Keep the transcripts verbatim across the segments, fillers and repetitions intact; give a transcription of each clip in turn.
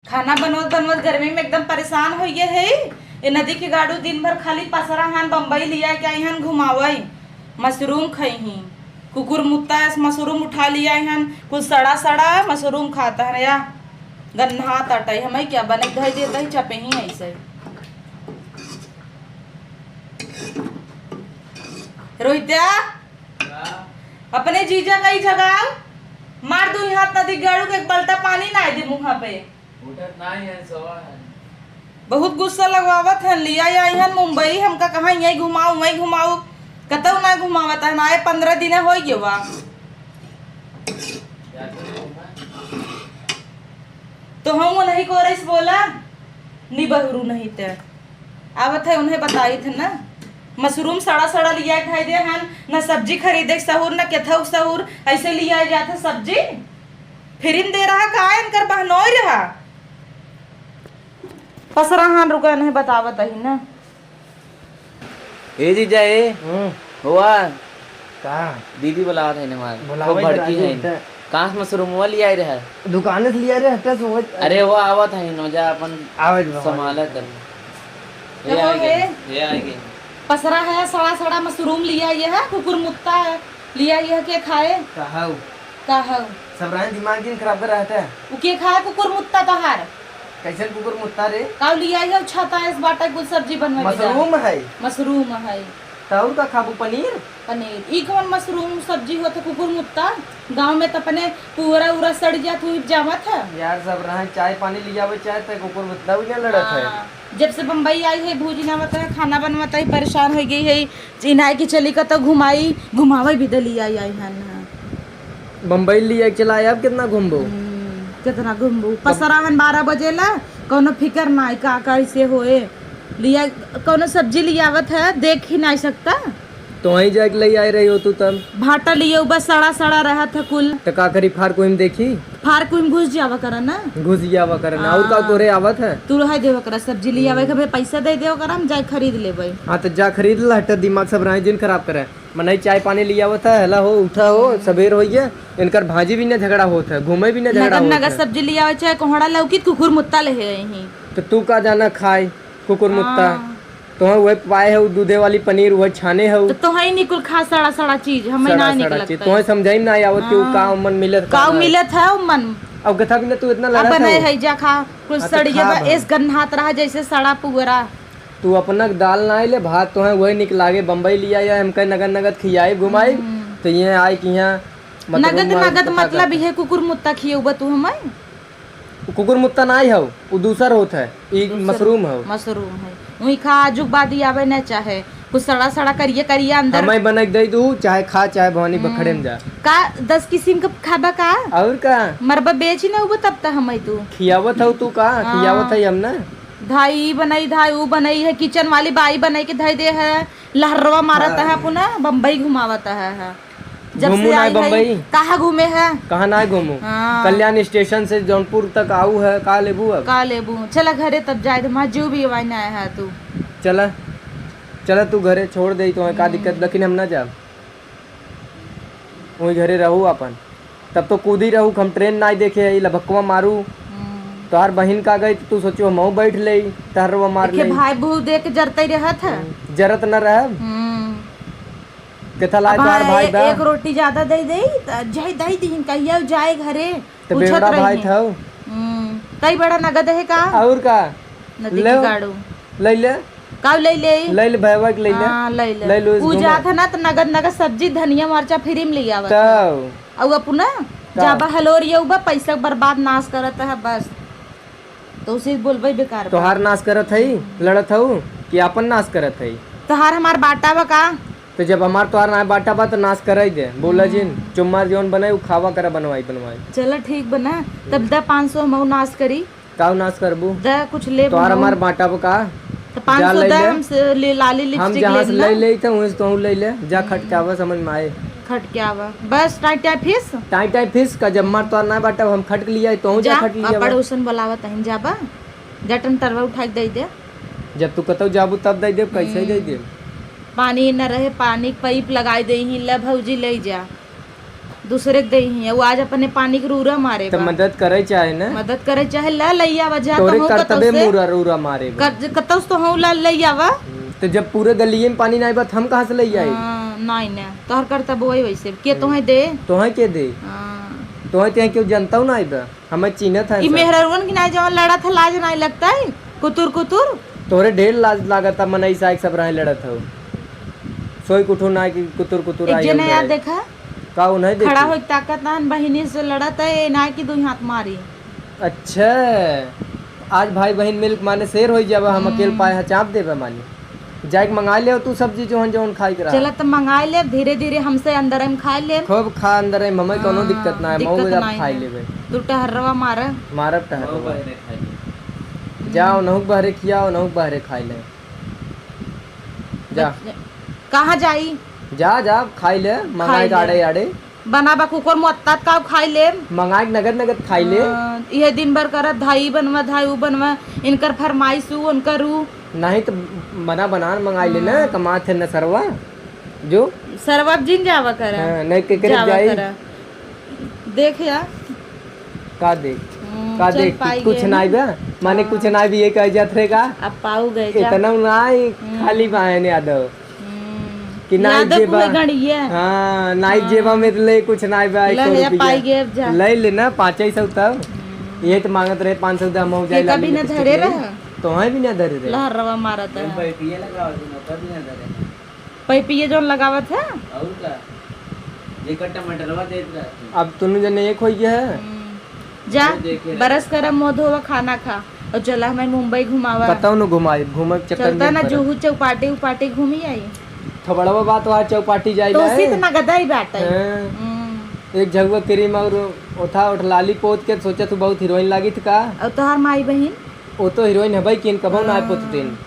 खाना बनवत बनवत गर्मी में एकदम परेशान होइ गए है। ए नदी के गाड़ू दिन भर खाली पसरा हन, बम्बई लिया के आई हन घुमावई, मशरूम खइही। कुकुर मुत्ता ऐस मशरूम उठा लिया हन, कुल सड़ा सड़ा मशरूम खाता है या गन्हा तटई। हमें क्या बने धई देता ही चपे ही ऐसे। रोहित्या, का? अपने जीजा का ही जगाओ, मार दू हाथ नदी गाड़ू के एक बल्टा पानी ना दे मुँह पे। उठत नाही है, सोवा है। बहुत गुस्सा लगवावत है, लिया आई हन मुंबई, हमका कहाँ यहीं घुमाओ, वहीं घुमाओ, कतौ ना घुमावत है, आए पन्द्रह दिन होइ गए बा। क्या करूँ मैं? तो हम वो नहीं को रईस बोला, नी बहरू नहीं ते। आवत है उन्हें बताई थे ना, मशरूम सड़ा सड़ा लिया खाई दे हन, न सब्जी खरीदे सहूर, न केथौ सहूर, ऐसे लिया जात है सब्जी। फिरिम दे रहा का इनकर बहनोई रहा। पसरा हान रुका नहीं बतावत ही ना। ए जीजा ए, हम्म। हुआ? का? दीदी बुलावत है ने हमार। बुलावे खूब भड़की राजू है। हटा। कहाँ से मशरूम हुआ लिया रहा? दुकान से लिया रहा, हटा से हुआ। अरे वो आवत है नो जा अपन आवत बा, संभाला आवत। कर। ये कहो आ गए, हे। ये आ गए। पसरा है, सड़ा सड़ा मशरूम लिया ये है, कुकुर मुत्ता है, लिया ये के खाए। का हऊ? का हऊ? सब रानी दिमाग दिन खराब कर रहा था। उ के खाए कुकुर मुत्ता तोहार? कैसन कुकुर मुत्ता रे? काउ लिया ये छाता है, इस बाटा कुल सब्जी बनवे के जा। मशरूम है। मशरूम है। तो और का खाबू, पनीर? पनीर। ई कौन मशरूम सब्जी होत है, कुकुर मुत्ता? गाँव में तो अपने पूरा उरा सड़ जात हुई जावत है। यार, सब रहा चाय पानी लियावे चाहे तो कुकुर मुत्ता भी ना लड़त है। हाँ, जब से बम्बई आई है, भूजी ना बता है, खाना बनवत है, परेशान हो गई है। चिन्हाई के चली कतौ घुमाई, घुमावे भी दे लिया आई हन। बम्बई लिया के चला, अब कितना घूमबो? हम्म, कितना घूमबो? पसरा हन बारह बजे ला, कौनो फिकर नाई का कैसे होए। लिया, कौनो सब्जी लियावत है, देख ही नाई सकता। तो वहीं जाके ले आए रही हो तू तब। भाटा लिए बस सड़ा सड़ा रहा था कुल। तो का करी, फार कोई में देखी? फार कोई में घुस जावा करा ना। घुस जावा करा ना, और का हाँ। तोरे आवत है? तू रह देवा करा, सब्जी लियावे के हम्म। भाई पैसा दे देवा करा, हम जाए खरीद लेबे। हाँ, तो जा खरीद ला, हटा दिमाग सब राय जिन खराब करे। मनई चाय पानी लियावत है, हला हो, उठा हो, हम्म। सबेर हो गया, इनकर भाजी भी ना झगड़ा होत है, घूमे भी ना झगड़ा नगद होत नगद है। सब्जी लियावे, चाहे कोहड़ा लौकी, कुकुर मुत्ता ले है यहीं। तो तू का जाना खाए, कुकुर मुत्ता। हाँ। तोहे वही पाए है, उ दूधे वाली पनीर, वही छाने है। तो तोहे ही निकुल खा सड़ा सड़ा चीज, हमें सड़ा ना निक सड़ा चीज, लगता है। तोहे समझाई ना आवत कि उ हाँ। का उमन मिलत, का काउ ना। मिलत है उमन। अब कथा भी ना तू इतना अब लड़ा बनाए था। है जा खा, कुछ हाँ, तो सड़िया खा बा, भाई। एस गन्हात रहा जैसे सड़ा पुअरा। तू अपना दाल ना ले, भात तोहे वही निक लागे, बम्बई लिया या हमके नगद नगद खियाई घुमाई, हम्म। तो ये आए कि यहाँ मतलब नगद मार नगद कथा मतलब करता। ये कुकुर मुत्ता खियउबा तू हमें? कुकुर मुत्ता नाई हौ, उ दूसर होत है, ई दूसर मशरूम हौ। मशरूम है। उही खा, आजुक बादी आवे न चाहे। कुछ सड़ा सड़ा करिया करिया अंदर। हमें बना के दे दू, चाहे खा, चाहे भवानी हम्म। बखड़े में जा। का दस किस्म का खाबा का? और का? मरबा बेच ही ना उबो तब त हमें तू। खियावत हौ तू का? हाँ। खियावत है हम ना। धाई ई बनाई, धाई ऊ बनाई है, किचन वाली बाई बनाई के धई दे है। लहरवा मारत हाँ। है पुना, बम्बई घुमावत है, है। जब घूमू से ना आई है, बम्बई? कहाँ घूमे है? कहाँ ना घूमू? हाँ। कल्याण स्टेशन से जौनपुर तक आऊ है, का लेबू अब? का लेबू? चला घरे तब जाए, हमार जीव भी वाई ना है तू। चला, चला तू घरे छोड़ दे, तो का हम्म। दिक्कत, लेकिन हम ना जाब। वही घरे रहू अपन। तब तो कूदी रहू, हम ट्रेन नाई देखे है, लभकवा मारू। हम्म। तोहार बहिन का गई, तो तू सोचो हमहू बैठ ले, तहरवा मार देखे ले। भाई बहू देख के जरते रहत है। हम्म, जरत न रहब। हम्म। केथा लाए अब तोहार हाँ, भाई ए-, बा? एक रोटी ज्यादा दे दे, त जाई दे दीहिन, कहिया जाए घरे, तो पूछत बेवड़ा भाई रही। था। हम्म, कई बड़ा नगद है का? और का? नदी ले। के गाड़ू। ले ले। काउ ले ले? ले ले भैया के ले ले। हाँ, ले ले। ले लो, ऊ घुमा। जात है ना, तो नगद नगद सब्जी, धनिया, मरचा फ्री में ले आवत है। तब। अउ अपना तब। जाबा हलोरिया उबा, पैसा बर्बाद नाश करत है बस। तो उसे बोलबे बेकार बा। तोहार नाश करत है, हम्म। लड़त हऊ कि आपन नाश करत है? तोहार हमार बाटा बा का? तो जब हमार तोहार ना बाटा बा, तो नाश कराई दे। बोला जिन, हम्म। चुम्मार जौन बनाई, उ खावा करा बनवाई, बनवाई। चला ठीक बना, तब दा पाँच सौ हमहू नाश करी। काउ नाश करबू? द कुछ ले तोहार बनाऊ। हमार बांटा बा का? तो जा पाँच सौ ले द ले। हमसे ले, लाली हम लिपस्टिक जहाँ ले से ना। ले ले तो वहीं से तोहू ले ले। जा हम्म। खट के आवा समझ में आए। खट के आवा। बस टाई टाई फीस? टाई टाई फीस का जब मार तोहार ना बांटा हम खट के लिया तोहू जा जा, खट लिया आ बा। पड़ोसन बुलावा तहिन जाबा। जा टन तरवा उठा के दे दे। जब तू कतौ जाबू तब दे देब, कैसे दे देब? हम्म। पानी न रहे, पानी के पाइप लगाई दे ही, ले भौजी ले जा। दूसरे के देही है, वो आज अपने पानी के रूरा मारे तो बा। मदद करे चाहे ना। मदद करे चाहे, ला लई आवा जा तोरे कहूँ कतौ कर्तव्य से। मूरा रूरा मारे बा। कर-, कतौ से तो हूँ ला लई आवा। हम्म, तो जब पूरे गलिये में पानी नाई बा, तो हम कहाँ से लई आई? हाँ, नाई ना, तोहर कर्तव्य वही वैसे, के हम्म। तोहे दे? तोहे के दे? हाँ। तोहे ते क्यों जनता ना आई बा? हमें चिन्हत है ई सब। मेहररुअन की नाई जवन लड़त है, लाज नाई लगता है? कुतुर कुतुर। तोरे ढेर लाज लागत है, मनई साइक सब रहे लड़त हो। सोई कुठो ना कि कुतुर कुतुर एक आई जने हो यार लड़े। देखा, का उन्हें खड़ा देखी? होइक ताकत ना, बहिनी से लड़त है, ना कि दुई हाथ मारी। अच्छा, आज भाई बहिन मिल के माने शेर होई जाबा, हम अकेल हम्म। पाए हैं चाप देबा माने। जाइक मंगाई ले तू सब्जी जौन जौन खाई के रहा। चला त मंगाई ले, धीरे धीरे हमसे अंदर में खाई ले। खूब खा अंदर में, हमें कोनो हाँ, दिक्कत ना है, दिक्कत मऊ ना खाई है। लेबे। तू टहरवा मारा। मारब टहरवा। मऊ बहरे खाई ले। जा, उनहु बहरे खिया, उनहु बहरे खाई ले। जा। बच-, कहाँ जाई? जा, जा, खाई ले, मंगाई खाई ले। आड़े, आड़े। बनाबा कुकर मोत्तात का खाई ले। मंगाई के नगद, नगद खाई ले। हाँ, इहे दिन भर करत, धाई बनवा, धाई उ बनवा, इनकर फरमाइश उ, उनकर उ। नहीं तो बना, बना मंगाई ले ना, हाँ। कमात है न सरवा, जो। सरवा जिन जावा करा। हाँ, नहीं के करे जावा जाई। करा। देख या। का देख? हम्म, का चल देख? पाई कुछ गए ना। नाई बा? माने हाँ। कुछ नाई भी ये कह जात रहे का? अब पाऊ गए जा। इतना नाई हम्म। खाली बा है यादव। हम्म। कि नाई यादव जेबा। पूरे गणिये। हाँ, नाई हाँ। जेबा में ले कुछ नाई बा, ले एक सौ या रुपया। पाई गए अब जा। ले लेना, पाँच ही सौ तब। हम्म। ये तो मांगत रहे पाँच सौ दे, हम जाए के लाली कभी न लिपस्टिक धरे ले। रहे। तो हाँ भी ना धरे रहे। लहरवा मारत है। भाई पिए लगा, ओकर भी ना धरे। पैपिये जौन लगावत है। और का? जेकर टमाटरवा देत रहत है। अब दुनू जने एक होइ गया है। हम्म। जा, वो देखे रहे। बरस कर मुँह धोवा, खाना खा, और चला हमें मुंबई घुमावा। कतौ न घुमाई, घूमे के चक्कर चलता में ना पड़े। जुहू चौपाटी उपाटी घूमी आई। थोबड़वा बात वहाँ चौपाटी जाए तो जाए। उसी तो नगदा ही बात है। हाँ। हम्म। एक झगुआ क्रीम और ओठा ओठ लाली पोत के सोचा तू बहुत हीरोइन लागी थी का? और तोहार माई बहिन? वो तो हीरोइन है भाई, किन कबो ना हाँ। पोत दिन।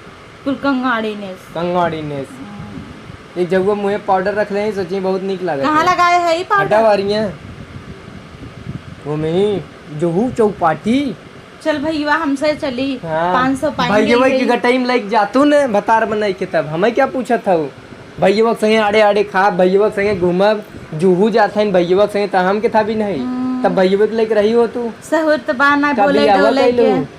कुल कंगाड़ी नेस। कंगाड़ी नेस। हम्म। एक जगह मुँहे पाउडर रख ले, सोची बहुत नीक लागत कहाँ है। लगाए है ई पाउडर? हटा वारियाँ। वो में ही, जुहू चौपाटी। चल भैया, हमसे चली, हाँ। पाँच सौ पाएंगे भैया भाई की यही। गटाई में लाइक जातू ने, भतार बनाई के तब। हमें क्या पूछत हऊ? भैया के संगे आड़े आड़े खाब, भैया के संगे घूमब, जुहू जात हन भैया के संगे, त हम के था भी नहीं। हम्म। तब भैया के लाइक रही हो तू। सहूर त बा ना कभी बोले आवा डोले कैलू? के।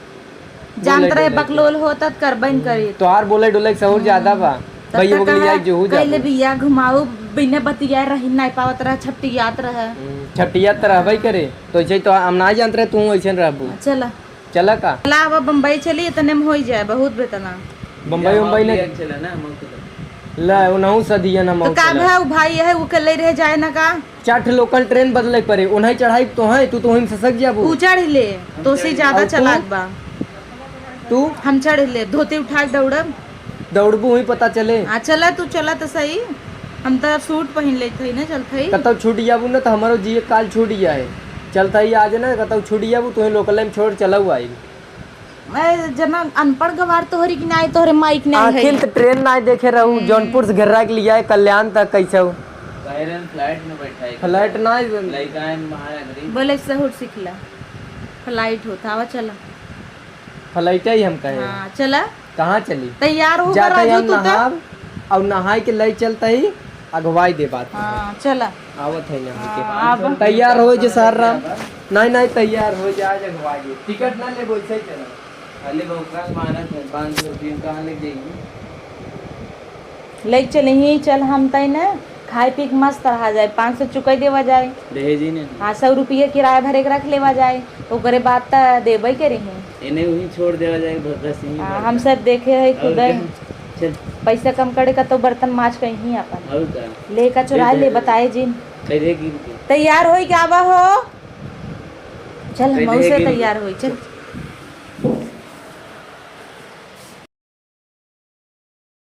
जानत बोले रहे डोले के। बकलोल होता त करबे न करी। तोहार बोले डोले के सहूर ज्यादा बा। तब भैया तक बोले कहा, यार, जुहू कैले जाबू। बिया घुमाऊ, बिना बतिया रही नाई पावत रहा, छपटियात रहा। हम्म, छपटियात त रहबे करे। तो ऐसे तो हम ना जानत रहे, तू ऐसे रहबू। चला। चला का? चला, अब बम्बई चली, इतने में होई जाए, बहुत बेतना। बम्बई, बम्बई नहीं। चला ना, हम ले, उनहु सदिया ना तो मऊ का चला। भा, उ भाई है, उ के ले रहे जाए ना का? चार ठे लोकल ट्रेन बदले के पड़े, उन्हें चढ़ाई तो है, तू तो वहीं से सक जाबू। उ चढ़ ले, तो से ज्यादा और तू? चालाक बा। तू? हम चढ़ ले, धोती उठा के दौड़ब। दौड़बू वहीं पता चले। हाँ, चला तू, चला तो सही। हम तो सूट पहन लेत हई ना, चलत हई। कतौ छूट जाबू ना तो हमारो जिए काल छूट जाए। चलत हई आज ना, कतौ छूट जाबू, तू ही लोकल में छोड़ चलऊ आई। मैं जना अनपढ़ गवार तोहरी की नाई, तोहरे माइक नाई है। आखिर तो ट्रेन नाई देखे रहू, हम्म। जौनपुर से घेर्रा के लिया है, कल्याण तक कैसे हो? बाहर फ्लाइट में बैठा है। फ्लाइट नाई। लइका है महानगरी। बोले सहूर सीख ला। फ्लाइट होता, आवा चला। फ्लाइट ही हम कहे। हाँ, चला। कहाँ चली? तैयार हो जाता राजू, हम तू तो। नहाब, और नहाए के लई चलता ही अगवाई दे बात। हाँ, चला। आवत है यहाँ हाँ, के। आब। तैयार हो जे सार राम। नहीं, नहीं, तैयार हो जा, आज अगवाई दे। टिकट ना ले, वैसे ही चला। खाली भौकाल मारत है, पाँच सौ रुपये कहाँ ले जाएंगे? ले चली ही, चल हम तय न खाए पी के मस्त रहा जाए, पाँच सौ चुकाई देवा जाए। दहेज ही नहीं। हाँ, सौ रुपये किराया भरे के रख लेवा जाए, ओकरे बाद त देबे करी ही। इन्हें वहीं छोड़ देवा जाए, भ-, बस यहीं हाँ, पर। हम सब देखे है और खुद ही। क्या? चल। पैसा कम करे का तो बर्तन माज कहीं अपन। और का? ले का चुराए ले, बताए जिन। कैसे गिर के? तैयार होई के आवा हो। चल, हम कैसे से गिर के? तैयार होई, चल।